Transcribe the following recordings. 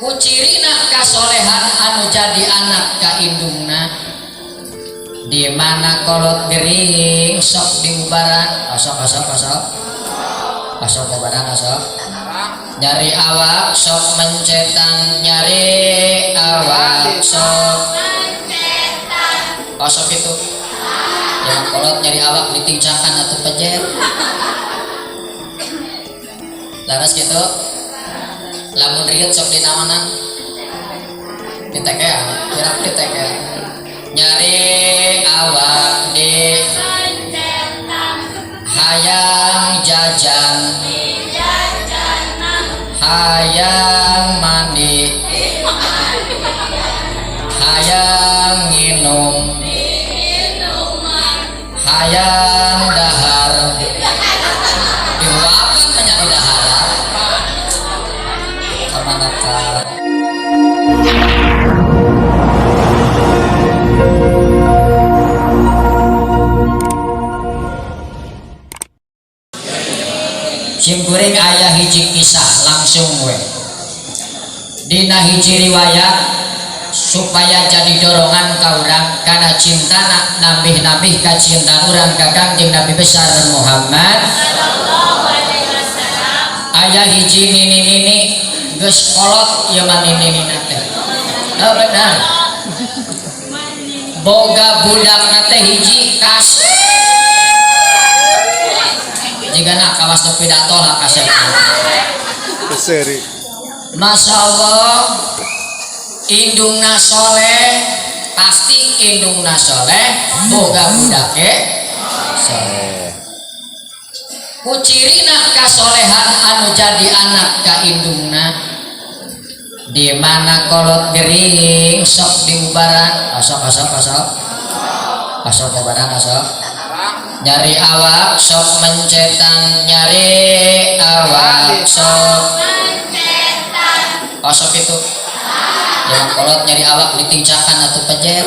Kucirina kasolehan anu jadi anak ka indungna. Di mana kolot gering sok diubaran, osok osok osok. Osok ubaran osok. Nyari awak sok mencetan, nyari awak sok osok itu. Jangan kolot nyari awak ditincakan atau pejet. Laras gitu. Lamun rieut sok dinaonan. Ditekea, kira ditekea. Nyari awak di hayang jajan, hayang mandi, hayang nginum, hayang dahar. Dihuapan menyari dahar. Kamana ka? Simkuring aya hiji kisah langsung we. Dina hiji riwayat supaya jadi dorongan ka urang kana cintana nambih-nambih ka cinta urang ka Kangjeng Nabi besar Muhammad sallallahu alaihi wasallam. Aya hiji nini-nini geus kolot ieu mah nini-nini teh. Oh, benar. Boga budakna teh hiji kasep. Jigana kawas nu pidato lah kasep. Seri. Masya Allah, indungna soleh, pasti indungna soleh, boga budake soleh. Kucirina kasolehan anu jadi anak ka indungna. Di mana kolot gering sok diubaran, osok osok osok. Osok ubaran osok. Nyari awak sok mencetan, nyari awak sok osok itu. Jangan kolot nyari awak ditincakan atau pejet.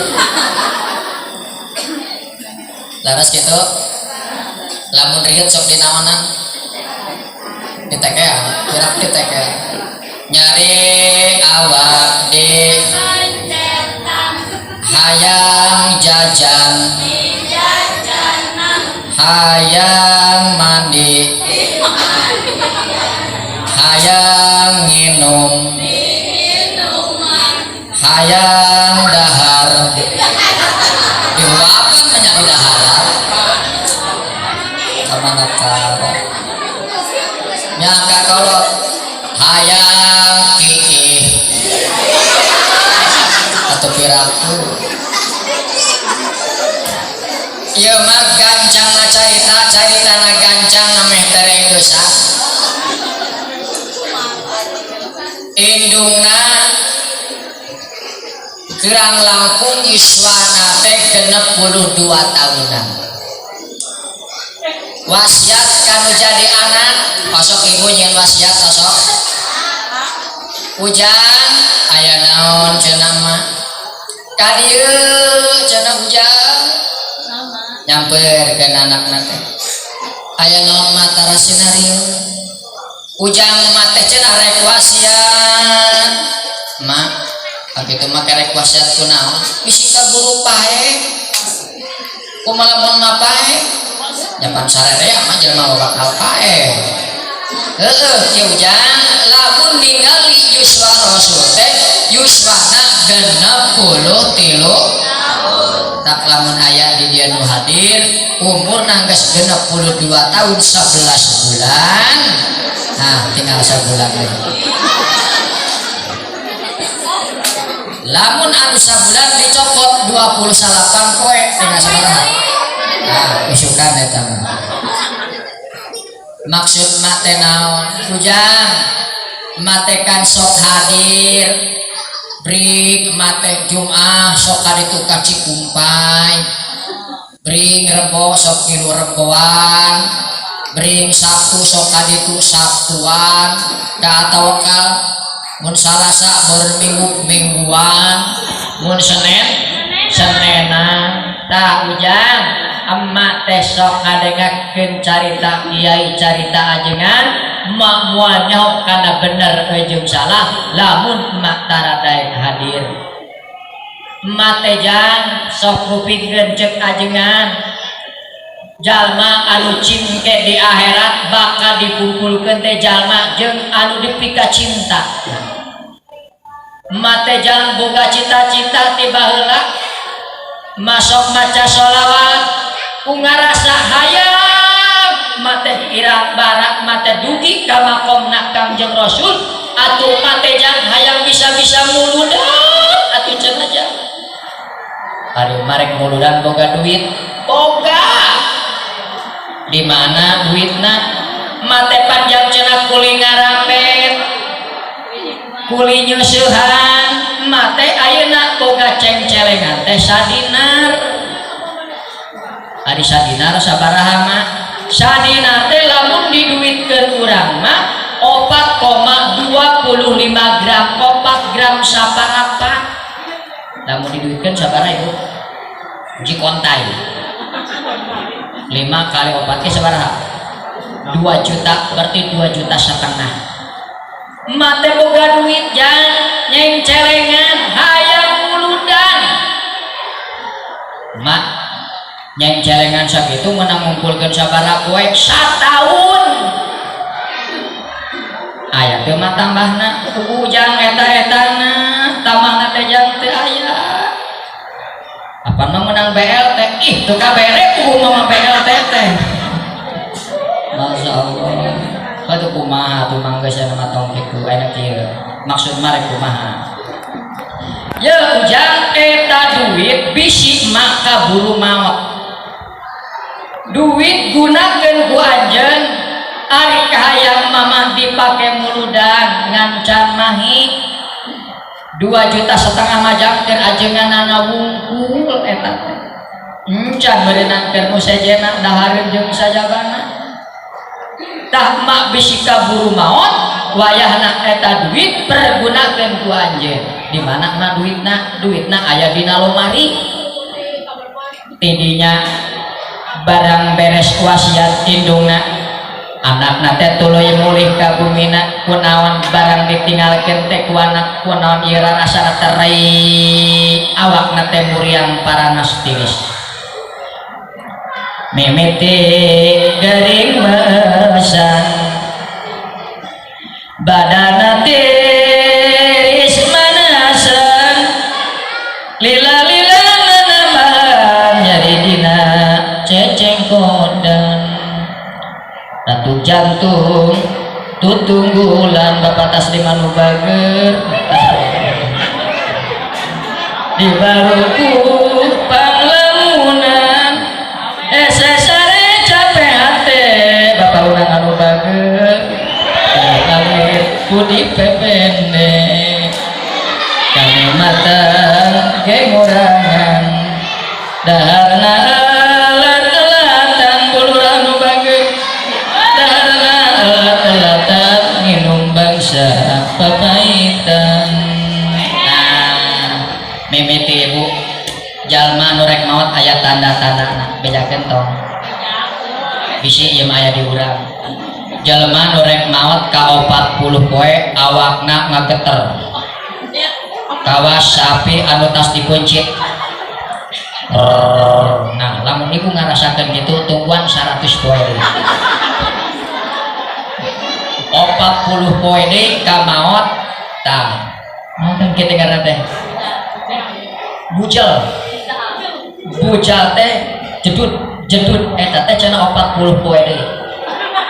Laras gitu. Lamun rieut sok dinaonan. Ditekea, kira ditekea. Nyari awak di hayang jajan, hayang mandi, hayang nginum, hayang dahar. Dihuapan menyari dahar. Kamana ka? Nyangka kolot hayang kiih atau piraku. Ieu mah gancangna carita, caritana gancang ameh tereng dosa. Indungna kurang langkung yuswana teh 62 tahunan. Wasiat kanu jadi anak, osok ibu nyeun wasiat osok. Ujang aya naon cenah mah? Ka dieu cenah ujang. Nyamperkeun anakna teh. Aya naon mah tarasina rieu. Ujang mah teh cenah rek wasiat. Mak, kitu mah kerek wasiat kunaon? Bisi ka guru pae. Kumaha lamun mah pae? Nyapan sarerea mah jelema bakal pae. Heeh, ieu ujang lamun ningali yuswa Rasul teh yuswana 63 tahun. Tak lamun aya di dieu nu hadir umurna geus 62 tahun 11 bulan. Nah, tinggal sabulan deui. Lamun anu sabulan dicokot 28 poe tinggal sabaraha. Nah, usukan eta mah. Maksud mate naon? Ujang mate kan sok hadir. Bring mate Jum'ah sok kaditu ka Cikumpai. Bring Rebo sok tilu Reboan. Bring Sabtu sok kaditu Sabtuan. Ka tawakal mun Salasa baru Minggu mingguan, mun Senin Senenan. Tah Ujang, emak teh sok ngadengakeun carita kiai, carita ajengan, emak moal nyaho kana bener jeung salah lamun emak tara daek hadir. Emak teh, Jang, sok kupingkeun cek ajengan, jalma anu cingke di akhirat bakal dikumpulkeun teh jalma jeung anu dipika cinta. Emak teh, Jang, boga cita-cita ti baheula masuk maca sholawat ku ngarasa hayang emak teh ira barak mate dugi ka makomna Kangjeng Rasul. Atuh emak teh, Jang, hayang bisa-bisa muludan atuh cenah aja. Ari marek muludan boga duit? Boga. Di mana duitna? Mate panjang cenah kuli ngarambet, kuli nyeusehan. Mate ayeuna boga cengcelengan teh sadinar. Ari sadinar sabaraha mah? Sadinar teh lamun diduitkeun urang mah 4,25 gram, 4 gram saparapat. Lamun diduitkeun sabaraha, Ibu? Jikontai 5 kali 4 ke sabaraha? 2 juta, berarti 2 juta setengah. Mate boga duit, Jang, nyeng celengan hayang muludan. Mak nyeng celengan sakitu menang ngumpulkeun sabaraha poe? Sataun. Aya teu mah tambahna? Ujang, eta-etana tambahna teh, Jang, teu aya. Apa mah menang BLT? Ih, tuh kabere kudu mah BLT teh. Masya Allah. Atuh kumaha tuh mangga sia mah tong kitu? Aya kieu maksud mah, rek kumaha ya, Ujang? Eta duit bisi maka buru maot, duit gunakeun ku anjeun. Ari kahayang mamah dipake muludan ngancan mahi 2,5 juta majakkeun ajenganana wungkul eta teh encan berenang keur nu sejena dahareun jeung sajabana. Tah mak bisi kaburu maot, wayahna eta duit pergunakeun ku anjeun. Di mana mah duitna? Duitna aya dina lomari. Tidinya barang beres wasiat indungna, anakna teh tuluy mulih ka bumina. Kunaon barang ditinggalkeun teh ku anak, kunaon ieu rarasana terai, awakna teh muriang paranas tiris mimiti gering mesan, badana tiris manasan, lila-lila nanaman nyari dina cecengkodan, ratu jantung tutunggulan. Bapak Taslim anu bager di baruku panglamunan, ese sare capek hate. Bapak unang anu bager alit budi pepende kami matang kengurangan daharna alat-alatan bulurah nu bager daharna alat-alatan nginum bangsa papaitan. Nah, mimiti Ibu, jalma nu rek maot aya tanda-tandana, bejakeun tong bisi ieu mah aya di urang. Jalma nu rek maot ka 40 poe awakna ngageter kawas sapi anu tas dikuncit. Nah, lamun ibu ngarasakeun gitu, tungguan 100 poe deui. 40 poe deui ka maot. Tah nonton kita karena teh bujal bujal teh jedut jedut, eta teh cenah 40 poe deui.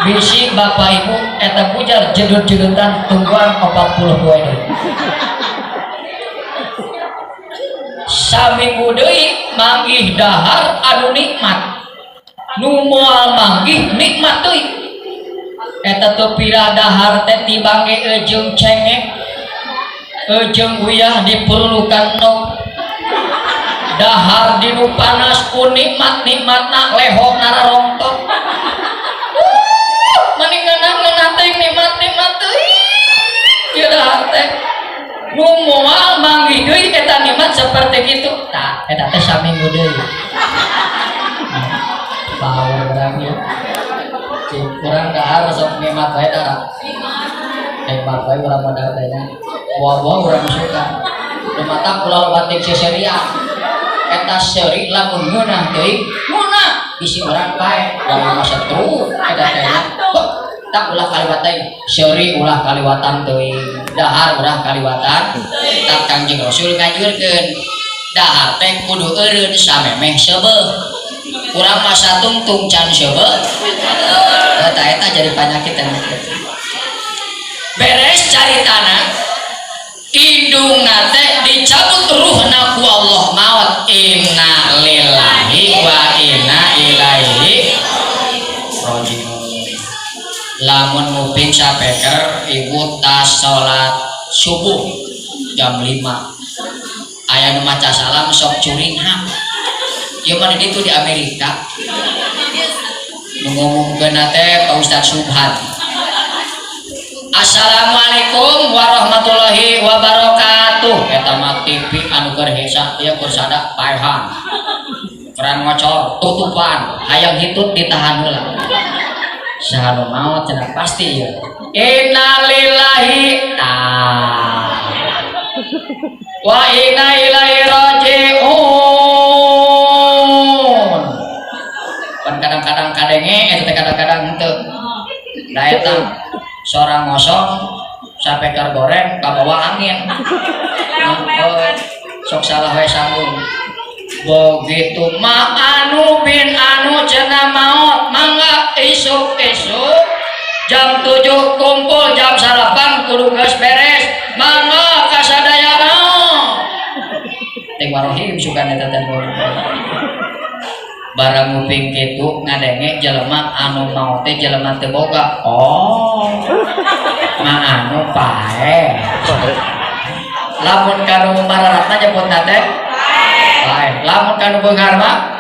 Bisi bapak ibu eta bujal jedut jedutan, tungguan 40 poe deui. Saminggu deui manggih dahar anu nikmat nu moal manggih nikmat deui. Eta teu pira dahar teh tibang ge jeung cengek jeung uyah diperlukan nok dahar dinu panas ku nikmat nikmatna lehok nararongtok. Mending ngeunah teh nikmat nikmat teuing ieu dahar teh nu moal manggih. Nagih deui eta nikmat seperti gitu. Tah, eta teh saminggu deui. Power urang ya. Cik urang dahar sok nikmat wae tah. Nikmat wae urang mah dahar teh nya. Buah-buah urang suka. Nu matak ulah loba teuing seserian. Eta seuri lamun ngeunah teuing, ngeunah bisi urang pae lamun masa terus eta teh nya. Tak ulah kaliwat teuing, seuri ulah kaliwatan teuing, dahar ulah kaliwatan. Tak Kangjeng Rasul ngajurkeun dahar teh kudu eureun samemeh seubeuh. Urang mah satungtung can seubeuh. Eta eta jadi panyakit teh. Beres caritana indungna teh dicabut ruhna ku Allah maut. Inna lillahi wa inna ilaihi rajiun. Lamun nguping sapeker ibu tas salat subuh jam 5 aya nu maca salam sok curinghak. Ieu mah di ditu di Amerika nu ngomongkeun teh Pak Ustaz Subhan. Assalamualaikum warahmatullahi wabarakatuh. Eta mah TV anu keur hesa ieu keur sada paehan. Keran ngocor tutupan, hayang hitut ditahan heula. Saha nu maot cenah pasti ieu. Innalillahi wa inna ilaihi rajiun. Pan kadang-kadang kadenge eta teh kadang-kadang henteu. Da eta seorang ngosong sapeker goreng kabawa angin. Sok salah we sambung. Begitu ma anu bin anu cenah maot mangga isuk-isuk jam 7 kumpul jam salapan kudu geus beres mangga kasadayana. Teh warohim sugan eta teh. Barang nguping kitu ngadenge jelema anu maot teh jelema teu boga. Oh. Ma anu paeh. Lamun kanu mararatna nyebutna teh paeh. Lamun kanu beunghar mah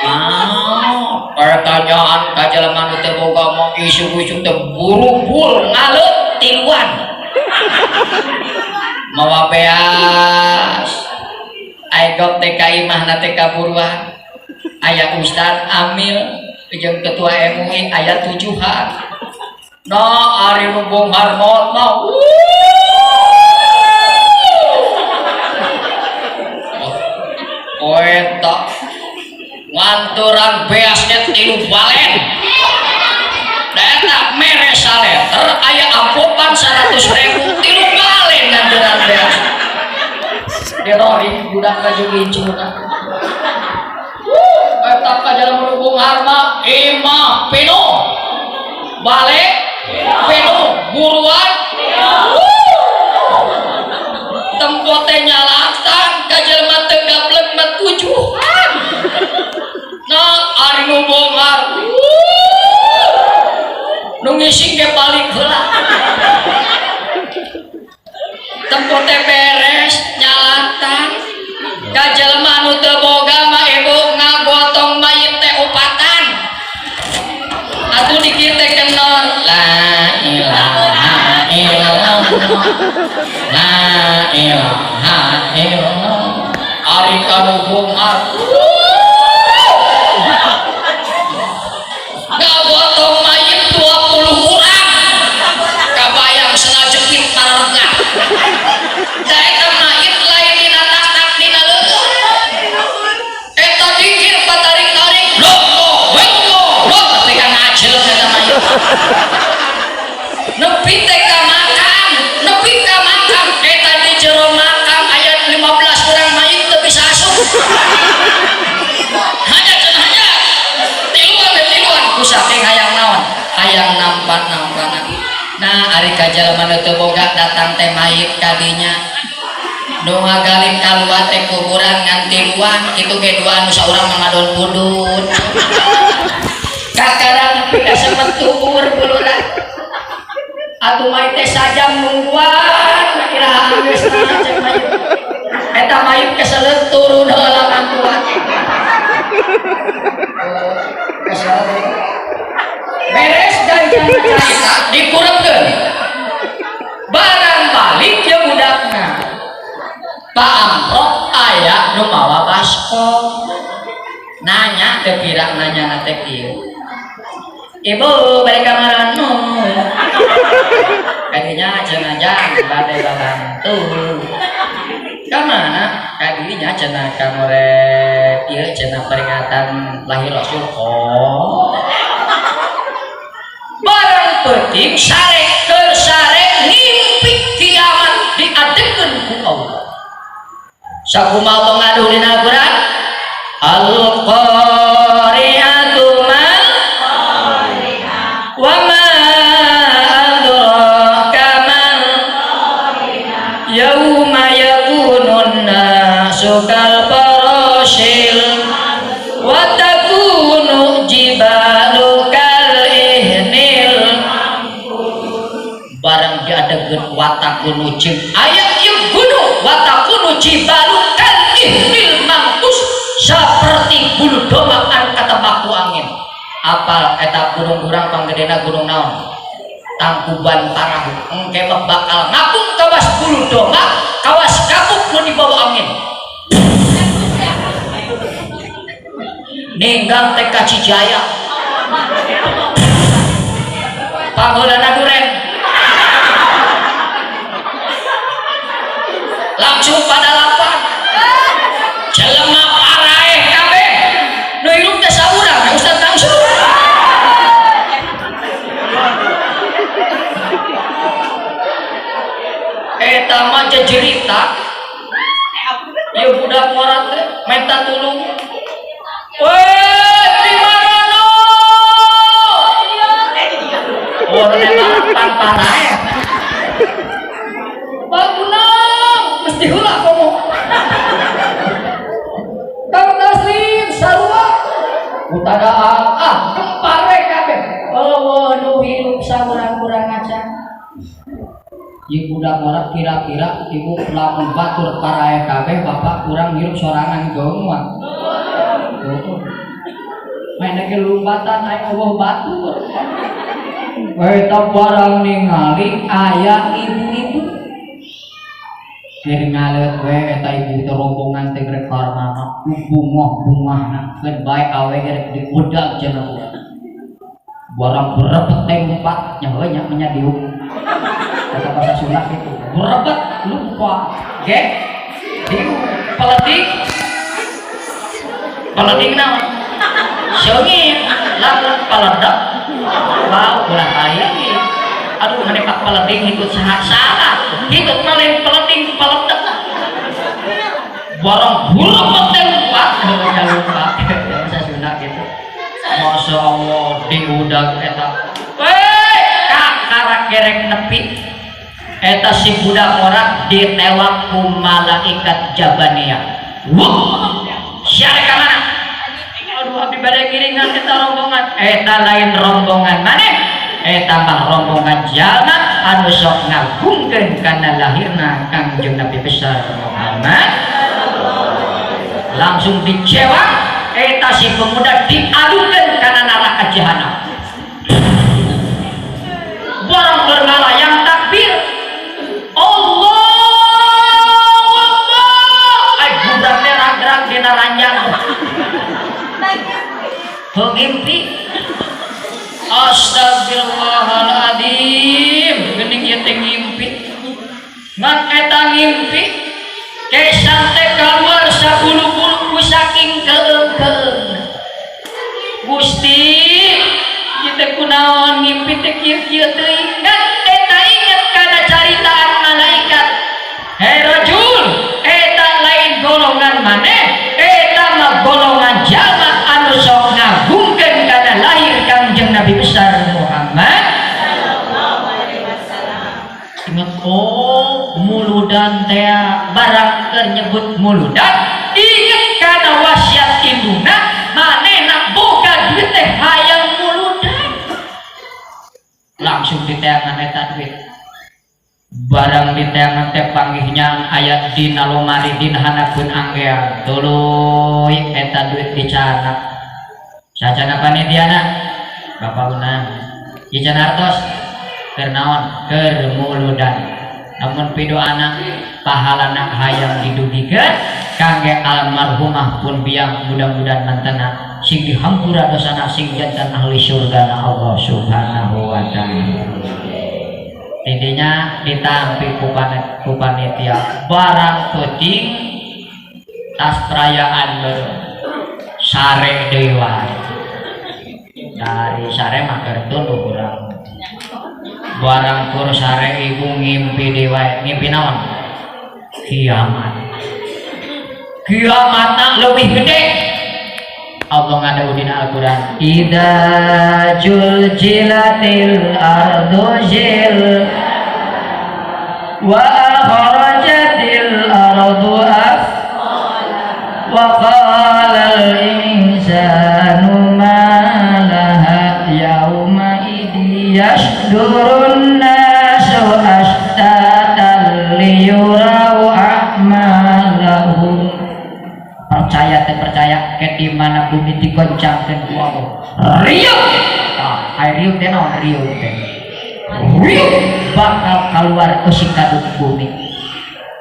maot. Pertanyaan ka jelema nu teu boga mah isuk-isuk teh burubul ngaleut tiluan. Mawa beas. Aigok teh ka imahna teh kaburuan. Aya Ustaz Amil jeung ketua MUI aya tujuhan. Nah, ari nu beunghar maot mah. Oh, eta nganturan beasnya 3 balen. Da eta mere saleter aya ampopan 100.000 3 balen nganturan beas. Diroring budak ka jeung incuna. Eta ka jalan nu beunghar mah imah pinuh. Balik pinuh, buruan. Tempo teh nyalatan ka jelema teu gablek mah tujuhan. Nah, ari nu beunghar. Nu ngising ge balik heula. Tempo teh beres nyalatan. Ka jelema nu teu boga mah ibu ngagotong mayit teh opatan. Atuh dikir teh kenor la ilaha illallah. La ilaha illallah. Ari kanu beunghar. Ngagotong mayit 20 urang. Kabayang sengaja jepit pararengat. Da eta mayit lain dina tak-tak dina leuleut. Eta dikir patarik-tarik loko loko loko nepi ka ngajeul eta mayit. Nepi teh ka makam, nepi ka makam eta di jero makam aya 15 urang mayit teu bisa asup. Hanya cenah hanya tiluan we tiluan ku saking hayang naon? Hayang nampan-nampanan. Nah, ari ka jelema nu teu boga datang teh mayit kadinya. Nu ngagalin kaluar teh kuburan ngan tiluan kitu ge dua nu saurang mah ngadon pudut. Kakara nepi ka sempet tuur buluna. Atuh mayit teh sajam nungguan iraha geus cek mayit. Eta mayit keseleut turun heula mantuan. Keseleut. Beres ganjan carita dikurepkeun. Barang balik ya budakna. Pak Amprok aya nu mawa baskom. Nanya teu kira nanya teh kieu. Ibu balik ka nu. Kadinya cenah jang bade babantu. Ka mana? Kadinya cenah ka ngorek ieu cenah peringatan lahir Rasul. Oh. Barang penting sare keur sare ngimpi kiamat diadekeun ku Allah. Sakumaha Allah ngaduh dina Al-Qur'an? Al-qari'atu mal wa ma adraka mal yauma yakunun nasu kal farasyil wa takunu jibalu kal ihnil. Barang diadegeun watakunu jeung aya ieu gunung watakunu jibalu kal ihnil mangkus seperti bulu domba anu katebak ku angin. Apal eta gunung urang panggedena gunung naon? Tangkuban Parahu. Engke mah bakal ngapung kawas bulu domba, kawas kapuk mun dibawa angin. Ninggang teh ka Cijaya. Pangheulana duren. Langsung pada lapan. Jelema paraeh kabeh. Nu hirup teh saurang, Ustaz langsung. Eta mah jejerita. Ieu budak ngora teh menta tulung. Weh, di mana no? Oh, pan paraeh. Bagunang, mesti heula komo. Kang Taslim sarua. Utadaan ah gempar we kabeh. Eueuh nu hirup saurang-urang aja. Ieu budak ngora kira-kira ibu lamun batur paraeh kabeh bapak kurang hirup sorangan geung mah. Main lagi lumbatan aing eueuh batur. Eta barang ningali aya ibu-ibu. Keur ngaleut we eta ibu teh rombongan teh rek karmana bungoh-bungahna keun bae awe ge rek diudag cenah. Barang berebet teh lumpat nya heuh nya nya diuk. Kata bahasa Sunda gitu. Berebet lumpat ge diuk peleting. Peleting naon? Seungit lamun peledak bau ulah aing. Aduh mane pak peleting ikut salah. Ikut maling peleting peledak. Barang berebet teh lumpat heuh nya lumpat. Bahasa Sunda gitu. Masya Allah diudag eta. Weh, kakarak kerek nepi. Eta si budak ora ditewak ku malaikat Jabaniyah. Wah, syarek ka mana? Aduh abdi bade ngiringan eta rombongan. Eta lain rombongan maneh. Eta mah rombongan jalma anu sok ngagungkeun kana lahirna Kangjeng Nabi besar Muhammad. Langsung dicewak eta si pemuda dialungkeun kana neraka jahanam. Barang bermalayang takbir. Allahu Akbar. Ai budak teh rag-rag dina ranjang. Heuh ngimpi. Astagfirullahaladzim. Geuning ieu teh ngimpi. Ngan eta ngimpi kesan teh kaluar sabulu-bulu ku saking keung-keung. Gusti, ieu teh kunaon ngimpi teh kieu-kieu teuing. Ngan eta inget kana caritaan malaikat. Hei rajul, eta lain golongan maneh, eta mah golongan jalma anu sok ngagungkeun kana lahir Kangjeng Nabi besar Muhammad. Ingat oh muludan teh barang keur nyebut muludan inget kana wasiat induna manehna boga duit teh hayang muludan. Langsung diteangan eta duit. Barang diteangan teh panggihnya aya dina lomari dina hanapun anggean tuluy eta duit dicanak. Sacana panitiana Bapak unang ieu cenah artos keur naon keur muludan. Lamun pidoana pahalana hayang didugikeun kangge almarhumah pun biang, mudah-mudahan mantena sing dihampura dosana, sing janten ahli surga na Allah Subhanahu wa Ta'ala. Intinya ditampi ku panitia barang peuting tas perayaan baru sare deui wae. Dari sare mah keur tunduh urang. Barang kur sare ibu ngimpi deui wae. Ngimpi naon? Kiamat. Kiamatna leuwih gede. Allah ngadawuh dina Al-Qur'an, "Idza juljilatil ardu jil wa akhrajatil ardu af wa qala al insanu ma laha yauma idzi yasdurun nasu ashtatan liyurau a'malahum." Percaya teu percaya, ke di mana bumi digoncangkeun ku Allah, riuh. Tah, ai riuh teh naon? Riuh teh riuh bakal keluar eusi kadut bumi.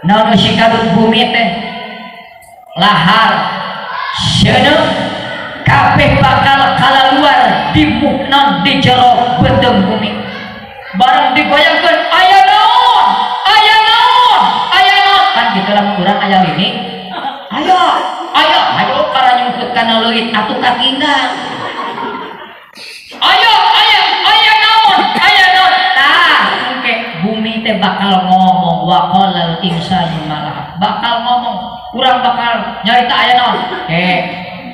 Naon eusi kadut bumi teh? Lahar, seuneu, kabeh bakal kalaluar di muknon di jero beuteung bumi. Barang digoyangkeun, aya naon, aya naon, aya naon? Kan gitu lamun urang aya lini, aya, aya, ayo para nyungkut kana leuit atuh katinggal. Ayo, aya, aya naon, aya naon? Tah, engke bumi teh bakal ngomong, wa qalal insanu malaha, bakal ngomong, urang bakal nyarita aya naon. Ke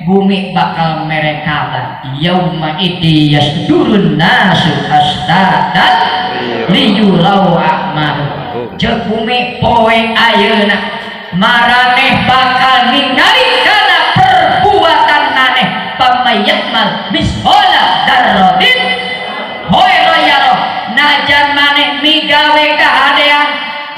bumi bakal mere kabar, yauma idzi yasdurun nasu astatan liyurau a'malu. Ceuk bumi, poe ayeuna maraneh bakal ningali kana perbuatan maneh. Faman ya'mal misqala dzarratin khairan yarah. Najan maneh migawe kahadean,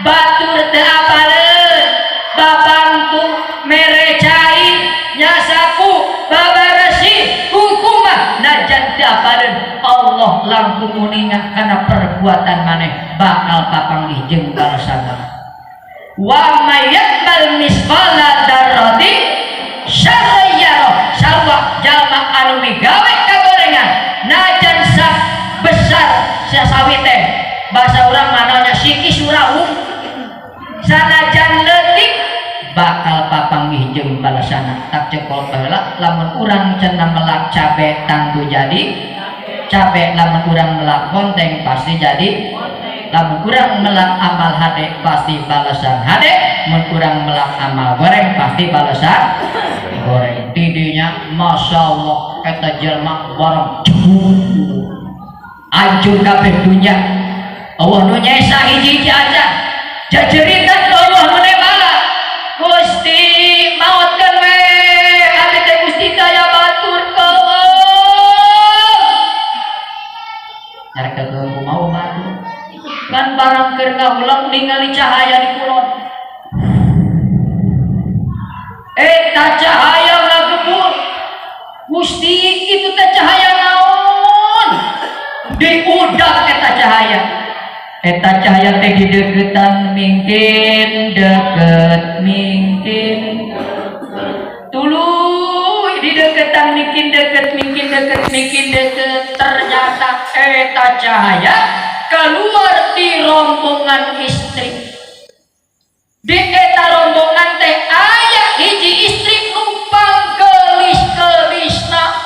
batur teu apaleun, babantu mere cai, nyasapu, babaresi, kukumaha, najan teu apaleun, Allah langkung uninga kana perbuatan maneh, bakal papanggih jeung balasanna. Wa may ya'mal misqala dzarratin syarran yarah. Sarua jalma anu migawe kagorengan, najan sak besar sasawi teh, bahasa urang mananya siki suraung, sanajan leutik bakal papanggih jeung balasana. Tak cekol baheula, lamun urang cenah melak cabe tangtu jadi cabe, lamun urang melak bonteng pasti jadi, lamun urang melak amal hade pasti balasan hade, mun urang melak amal goreng pasti balasan goreng. Tidinya masya Allah, eta jelma barang jebur hancur kabeh dunya. Allah nu nyesa hiji-hiji aja jajeritan, Allah nu nebala, Gusti, maotkeun we abdi teh, Gusti, daya batur keueung. Nyarek keueung kumaha batur kan? Barang keur ngahuleng ningali cahaya di kulon. Eta cahaya ngagebur. Gusti, itu teh cahaya naon? Diudak eta cahaya. Eta cahaya teh dideketan, mingkin deket, mingkin tuluy dideketan, mingkin deket, mingkin deket, mingkin deket. Ternyata eta cahaya keluar di rombongan istri. Di eta rombongan teh aya hiji istri numpang gelis-gelisna.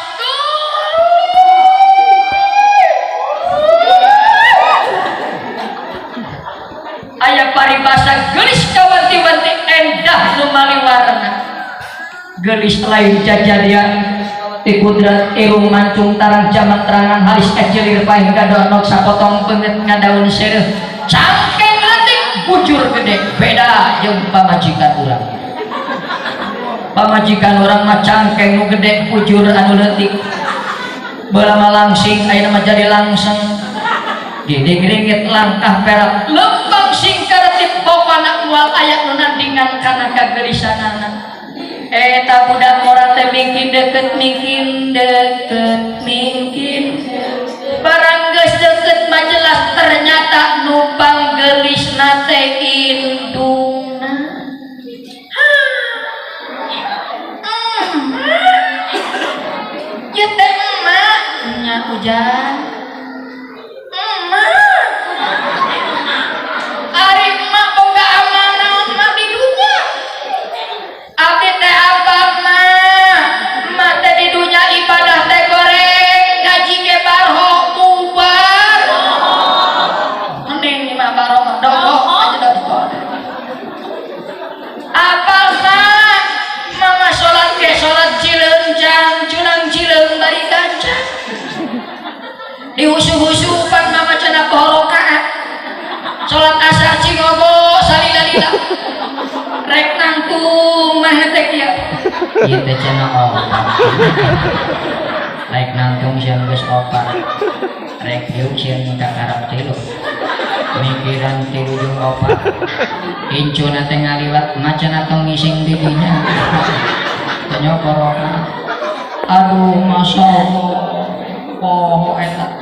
Aya paribasa gelis kawanti-wanti endah nu maliwarna. Gelis lain jajadian ti kudrat, irung mancung tarang jaman terangan, halis ecelir paeh gadonok sapotong, beungeut ngadaun seureuh, cangkeng leutik, bujur gede. Beda jeung pamajikan urang. Pamajikan urang mah cangkeng nu gede, bujur anu leutik. Baheula mah langsing, ayeuna mah jadi langseng. Gede ringit, langkah perak, lempang singkaretip, pokona moal aya nu nandingan kana kagelisanana. Eta budak ngora teh mingkin deket, mingkin deket, mingkin. Barang geus deket. deket mah jelas ternyata nu panggelisna teh indungna. Ieu teh emak nya Ujang. Emak. Ari emak boga amal naon mah di dunya. Abdi teh apa emak? Emak teh di dunya ibadah teh goreng, ngaji ge barho bubar. Mending mah barho mah doho aja doho. Apa emak? Mama sholat ge sholat cileunjang, cunang cileung bari gancang. Dihusu-husupan mama cenah poho rakaat. Sholat asar cingogo salila-lila. Rek nangtung mah teh kieu. Ieu teh cenah opat. Rek nangtung sieun geus opat. Rek diuk sieun kakarap tilu. Mikiran tilu jeung opat. Incuna teh ngaliwat macan atau ngising di dinya. Teu nyokorokan. Aduh Masya Allah. Poho eta.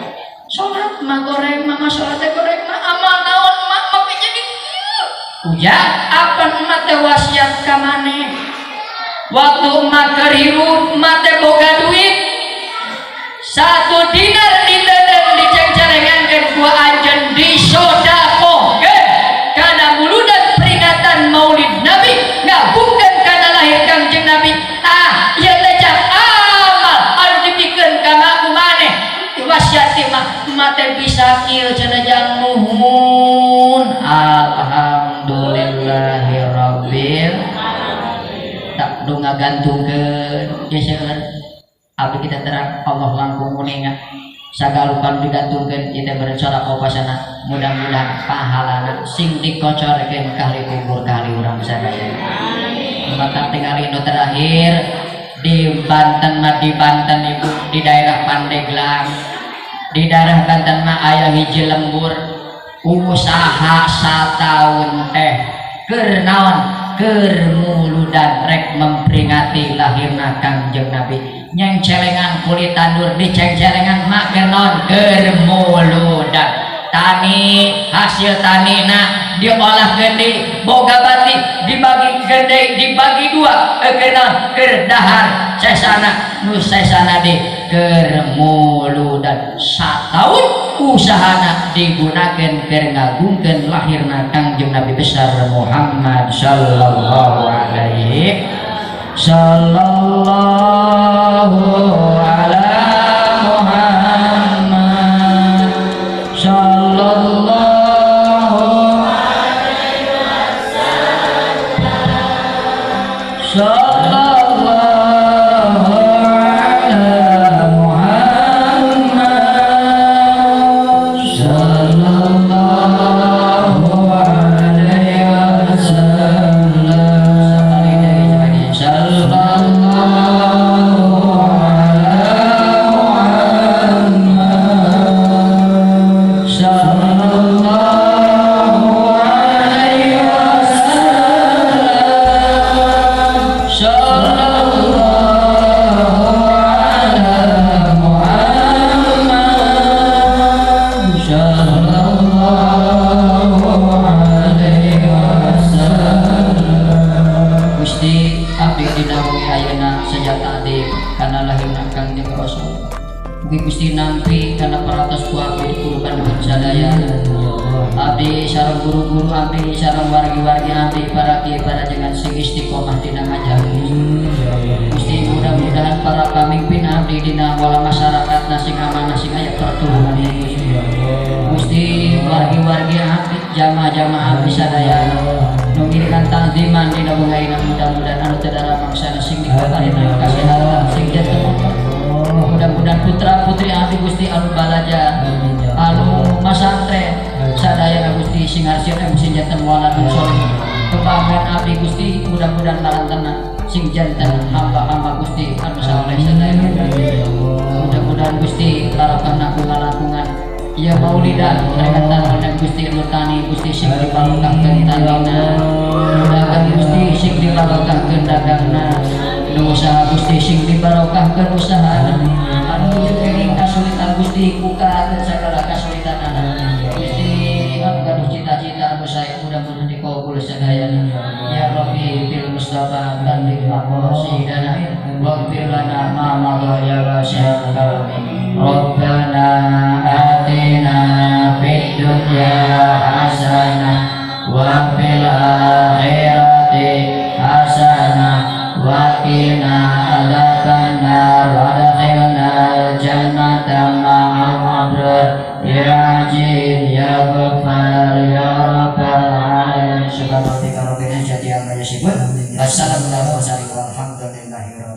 Sholat mah goreng, mama sholat teh goreng mah amal naon mak make jadi kieu. Ujang, apa emak teh wasiat ka maneh? Waktu emak keur hirup, emak teh boga duit. 1 dinar diteuden dicengcelengankeun ku anjeun disodakohkeun kana muludan peringatan Maulid Nabi, ngagungkeun kana lahir Kangjeng Nabi. Ah, ieu teh jang amal anu dipikeun ka ku maneh. Wasiat teh mah emak teh bisa kieu cenah jang nuhun. Alhamdulillahirabbil tak do ngagantungkeun ieu seueur abdi kita terang Allah langkung kuninga sagalukan digantungkeun ieu teh beureun sedekah pasana mudah-mudahan pahalana sing dikocorkeun ka ahli kubur ka ahli urang sadaya. Maka tingali nu terakhir di Banten mah, di Banten ibu di daerah Pandeglang, di daerah Banten mah aya hiji lembur usaha sataun teh keur naon, keur muludan rek memperingati lahirna Kangjeng Nabi. Nyengcelengan kulit tandur dicengcelengan mak keur naon, keur muludan. Tani hasil tanina diolah gede boga bati dibagi gede dibagi dua keur naon, keur dahar sesana nu sesana di keur muludan. Sataun usahana digunakeun keur ngagungkeun lahirna Kangjeng Nabi besar Muhammad sallallahu alaihi sallallahu ala Muhammad sallallahu alaihi wasallam sallallahu ala Muhammad sallallahu alaihi wasallam sallallahu ala Muhammad sallallahu alaihi wasallam sallallahu ala Muhammad sallallahu alaihi wasallam. Gusti abdi dina wengi ayeuna senjata adi kana lahirna Kangjeng Rasul. Mugi Gusti nampi kana paratos ku abdi dikurbankeun sadaya. Abdi sareng guru-guru abdi sareng wargi-wargi abdi para kiai para jenengan sing istiqomah dina ngajar. Gusti mudah-mudahan para pamimpin abdi dina wala masyarakat sing amanah sing aya pertulungan. Gusti wargi-wargi abdi jamaah-jamaah abdi sadaya nu ngirikan takziman dina wengi ayeuna mudah-mudahan anu teu daramangsana sing diparinan kasehatan sing janten. Mudah-mudahan putra putri abdi Gusti anu balajar anu masantren sadaya Gusti sing hasil sing janten waladun soleh. Kebanggaan abdi Gusti mudah-mudahan marantena sing janten hamba-hamba Gusti anu saleh sadaya. Mudah-mudahan Gusti barokahna ku ngalangkungan ieu maulidan peringatan dan Gusti anu tani Gusti sing dibarokahkeun tanina, dagang Gusti sing dibarokahkeun dagangna, nu usaha Gusti sing dibarokahkeun usahana, anu kenging kasulitan. Gusti bukakeun sagala kasulitanana. Gusti anu gaduh cita-cita anu sae, mudah-mudahan dikabul sadayana. Ya Rabbi, bil Mustafa balligh maqasidana waghfir lana ma madha ya wasi'al karami. Rabbana atina fid dunya hasanah wa fil akhirati hasanah wa qina adzabannar wa adkhilna jannata ma'al abrar ya aziz ya ghaffar ya rabbal alamin. Subhana rabbika rabbil izzati amma yasifun. Wassalamun ala mursalin walhamdulillahi.